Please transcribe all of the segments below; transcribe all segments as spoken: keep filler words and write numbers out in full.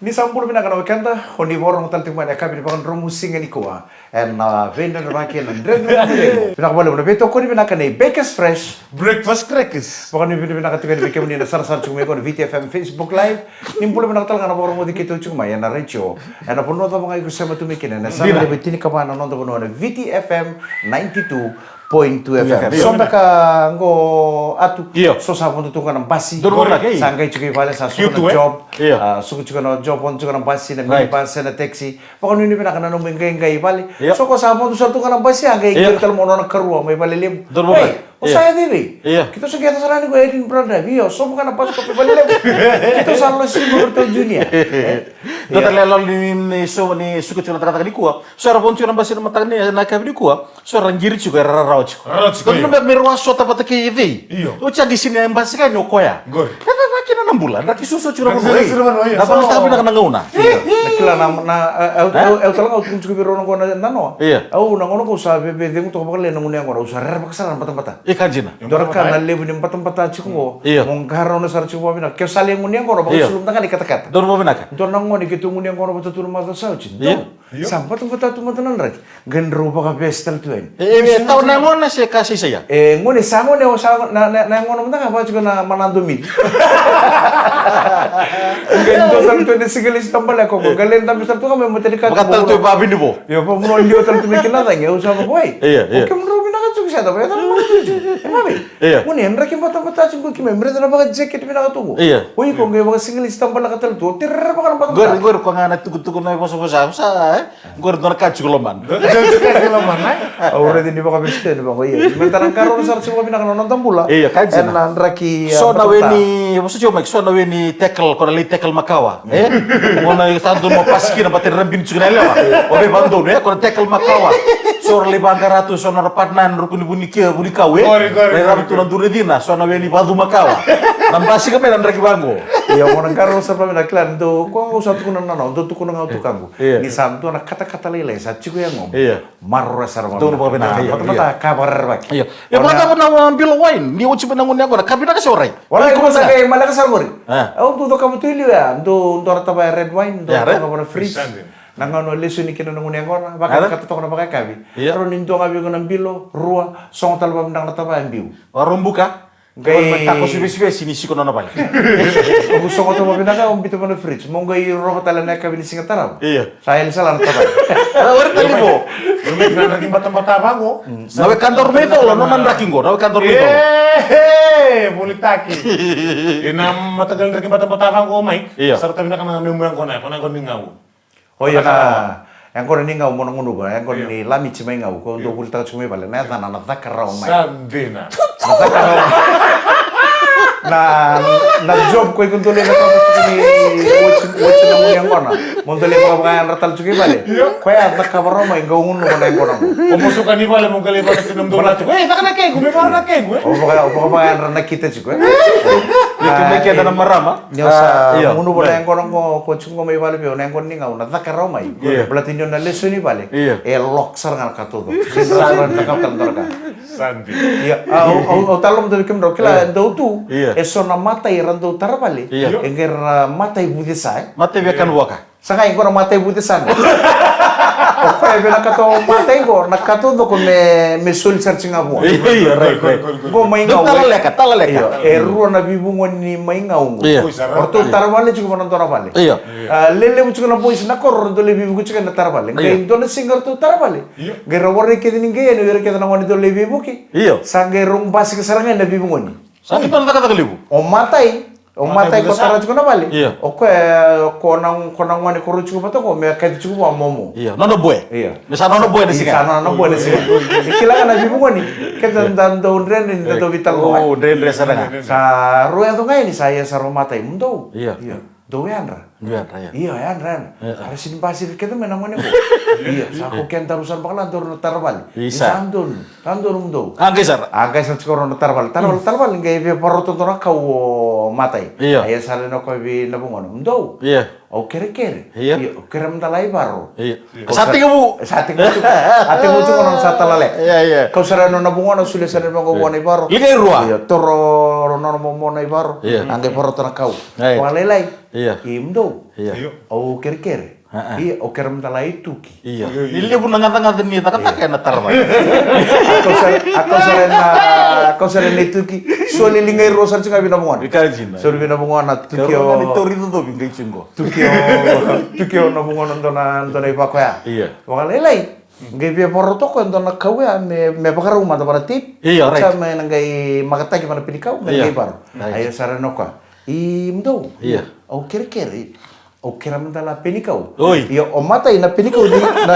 Ni sa bula vinaka na wekada, o ni vakarorogo tale tiko mai na yakavi ni vakadromu siga nikua. Ena veidredrevaki, ena dredre. Vinaka vakalevu na veitokoni vinaka nei Bakers Fresh Breakfast Crackers. Vakanuinui vinaka tiko yani vei kemuni na sarasara tiko mai qo na Viti F M Facebook Live. Ni bula vinaka tale ga na vakarogoci keitou tiko mai ena retio ena vanua cava ga iko sema tu mai kina, ena yasana levu e tinikava na noda vanua, na Viti F M ninety-two point two F M. Io. So beka qo Atu. Io. So sa vodo tu ga na basi. Donu ga na, ei. Sa qai tiko i vale, sa suka na job. Io. A, suka tiko na job, vodo tiko na basi, na minibus, na taxi. Vakanuinui vinaka na nomu iqaiqai i vale. Io. So ko sa vodo sara tu ga na basi, a qai qiri tale mo nona karua mai Valelevu. Donu ga. Ei, o sa yaco i vei? Io. Keitou sa qai yaco sara yani ko Edinburgh Drive. Io, so ga na basi ko mai Valelevu. Keitou sa losisi mo ratou Junior. Dua tale na lalo ni, ni so ni suka tiko na takataka nikua. So era vodo tiko na basi na mataka ni, na yakavi nikua. So era qiri tiko, era rarawa tiko. Rarawa tiko, io. Donu beka me rau a sota vata kei Ecei. Io. Oti a qai sinai e basi ka ni o koya. Qori. E cava kina na bula, draki susu tiko na vanua. Draki susu tiko na vanua, io. Na vakayagataka vinaka na gauna. Io. Na kila na, na, e, e, e, e, au tale ga au tukuna tiko vei rau na gauna na noa. Io. Au na gauna qo au sa vevecegu toka vakalailai na gunu yaqona, au sa rerevaka sara na batabata. E ka dina. Dua na ka na levu ni batabata tiko qo. Io. Mo qarauna sara tiko vakavinaka. Ke o sa lai gunu yaqona, vakasulumutaka na ikatakata. Donu vakavinaka. Dua na gone keitou gunu yaqona vata tu na macawa sa oti. Io. Donu. Io. Sa batabata tu mada na draki. Qai drau vakavesi tale tu yani. E, e, e tau na yagona se ka saisaia? E, gone sa gone, o sa, na, na, na yagona mada ga vaka tiko na mana domi. Qai dua tale tu ena siga lesu tabaleko, qai lai dabe tale tu ga mai matani ka. Vaka tale tu e vavini vo. Io, vavini vo tale tu mai kina na cagi, au sa vaka, oi. Io, io. O kemudrau vinaka tiko sa da, vaka tale tu tiko. E vavei. Io. Gone, e draki batabata tiko qo, keimami raica na vaka jacket vinaka tu qo. Io. O iko qai vaka siga lesu tabaleka tale tu, o tere vaka na batabata. Qori, qori, ko ga na tukutuku na ivosavosa, sa, e? Qori dua na ka tiko lomana. Dua na ka tiko lomana, e? Au raica ni vakavesitaki ni vaka, io. Meda na qarauna sara tiko vakavinaka na noda bula. Io, ka dina. Ena draki, so na we ni, vosoti au mai, so na we ni tackle, ko na lai tackle makawa. E? Mo na sa donu mo pasi kina, baleta ni rabini tiko na yalewa. O vei vadonu, e? Ko na tackle makawa. So ra lai vaqara tu, so na ra partner, na ruku ni vuni kia, vuni kau, e? Qori, qori, qori. Rai ravi tu na duru cina, so na we ni vacu makawa. Na basika mai na draki vaqo. Io, mo na qarauna sara vakavinaka, kila, dou, ko au sa tukuna na, na, dou tukuna ga au tukaqu. Io. Ni sa dua na katakata lailai sa tiko e yagomu. Io. Maroroya sara vakavinaka. Donu vakavinaka, io, batabata, io. Ka vakarerevaki. Io. E vakacava na, uh, bilo wine? Ni oti mai na gunu yaqona, ka vinaka se orait? Orait, iko sa qai maleka sara qori. A. Au dau cakava tu i liu ya, dou, dou rawa tavaya red wine, dou cakava na fridge. Io, red. Na gauna lesoni kina na gunu yaqona, vakakata toka na vakayakavi. Io. Rawa ni dua ga vei iko na bilo, rua, sogo tale vakavinaka na tavaya biu. Vakarau buka? Qai mai takoso ivesivesi ni siko nona vale. Au sogo toka vakavinaka, au biuta mai na fridge. Mo qai rorogo tale na yakavi ni siga tarava. Io. Sa yali sara na tavaya. Ori tale vo. Draki batabata vaqo. Na wekadaru mai Volo, nona draki qo, na wekadaru mai Volo. E, e, volitaki. Ena mataqali draki batabata vaqo mai. Io. Sa rauta vinaka na nomu yaqona, ko na yaqona ni Gau. O io na, yaqona ni Gau mo na gunuva, yaqona ni Lamiti mai Gau, ko dou volitaka tiko mai vale, na yacana na Caka Rawa Mai. Sa dina. Na Caka Rawa Mai. Na, na job ko iko dou lai cakava tiko ni oti, oti na gunu yaqona. Mo dou lai vakavakayadra tale tiko i vale. Io. Koya Caka Rawa Mai, qai gunuva na yaqona qo. O mo suka ni vale mo qai lai vaka tiko na mudou na tiko. E, caka na kequ, me vaka na kequ, e. O vaka, o vakavakayadra na kita tiko, e. Io, ke mai keda na marama. Ni au sa gunuva na yaqona qo, ko tiko qo mai vale vei au, na yaqona ni Gau, na Caka Rawa Mai. Io. Baleta ni o na lesoni vale. Io. E lock sara ga na ka taucoko. Sega sara ga ni cakava tale dua na ka. Sa dina. Io, a, au, au, au talanoa mada vei kemudrau, kila, e dau tu, e so na matai era dau tara vale. Io. E qai ra matai vucesa, e. Matai via kanu vaka. Sa qai qo na matai vucesa qo. O koya e vinakata o matai qo, na ka taucoko me, me soli sara tiko ga vua. Io, right, right. Qo mai Gau, e. Talaleka, talaleka. Io, e rua na veivugoni mai Gau qo. Io. O ratou tara vale tiko vua na dua na vale. Io. A, lelevu tiko na boys na koro, ratou lai veivuke tiko ena tara vale. Io. Qai dua na siga ratou tara vale. Io. Qai ra warai kece ni qai yani, o ira kece na gone ratou lai veivuke. Io. Sa qai rau basika sara ga ena veivugoni. Sa qai dua na cakacaka levu. O matai, o matai ko tara tiko na vale. Io. O koya, ko na, ko na gone ko rau tiko vata qo, me kaci tiko vua momo. Io, nona boy. Io. Me sa nona boy na siga. Sa nona boy na siga. E kila ga na veivugoni. Keda da dau dredre, da dau veitalanoa. O, dredre sara ga. Sa rau yaco ga yani, sa ia sara o matai, mudou. Io. Io. Dou yadra. Dou yadra, io. Io, yadra, yadra. Io. Era sini basika kece mai na gone qo. Io, sa ko kedaru sara vakala, daru na tara vale. Isa. Sa donu, sa donu mudou. A qai sara. A qai sara tiko rau na tara vale. Tara vale, tara vale, qai via vakarota dua na kau o o matai. Ia. Ia sa raica o koya vei na vugona, "Mudou, Ia. au kerekere. Ia. Ia, au kerea mada la i varo." Ia. Sa tekivu. Sa tekivu tu. A tekivu tu, gona sa tala leka. Ia, ia. Kau sa raica na vugona, solia sara vaqo vua na i varo. Liga e rua. Ia, toro nona momo na i varo. Ia. A qai varo tu na kau. Ia. Vakalailai. Ia. "I mudou, Ia. Io. au kerekere. Ah, ah. Ia, au kerea mada la i tuki." Ia. Ni levu na gacagaca ni cakacaka ena tara mai. A kau sa, a kau sa raica na, a kau sa raica na i tuki. Soli liga e rua sara tiko ga vei na vugona. Ika jina. Soli vei na vugona, tuki Karua ni o, tauri cocovi qai tiko. tuki o, tuki o na vugona dua na, dua na i vako ya. Ia. Vakalailai. Qai via varo toka e dua na kau ya me, me vakarau mada vara tape. Ia, right. Sa me na qai makataki vana penikau, me na Ia. Qai varo. Right. Ia sa raica o koya, "I mudou, Ia. au kerekere. Au kerea mada la penikau." Oi. Ia, o matai na penikau ciqi, na,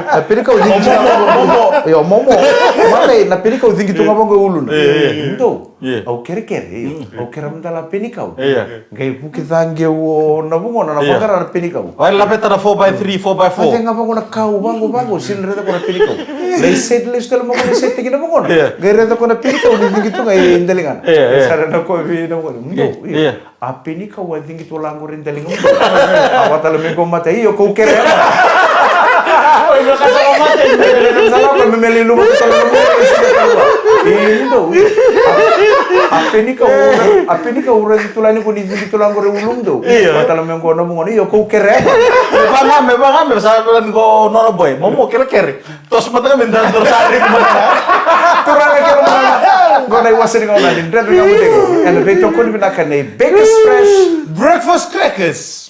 na penikau ciqi tu ga vaqo. Ia, o momo. O matai na penikau ciqi tu ga vaqo e uluna. Ia, ia. "I mudou, Ia. au kerekere. Ia, au kerea mada la penikau." Ia. Qai vuki cake o na vugona na, ia, vaqara na penikau. Vai laveta na four by three, four by four. Vaqo vaqo na kau, vaqo, vaqo, sega ni raica o koya na penikau. Lai set lesu tale mai o koya, lai set tiko na vugona. Ia. Qai raica o koya na penikau ni ciqi tu ga e daligana. Ia, ia. Sa raica o koya vei na vugona, "Mudou, Ia. a penikau a ciqi tu la qori e daligana, mudou. A vakatale mai qo o matai." "Io, kau kerea mada." Sa lako me meli luma tu tale na vugona. "I mudou, io. A, a penikau, a penikau raica tu la ni ko ni ciqi tu la qori e ulu, mudou. Ia. Vakatale mai qo na vugona. Io, kau kerea mada." Me vaga, me vaga, me sa vela ni ko nona boy. "Momo, kerekere. Toso mada ga me da doro sa reki mada ga." Turaga kei na marama, qo na iwase ni gauna ni Dredre Ga Mo Cegu ena veitokoni vinaka nei Bakers Fresh Breakfast Crackers.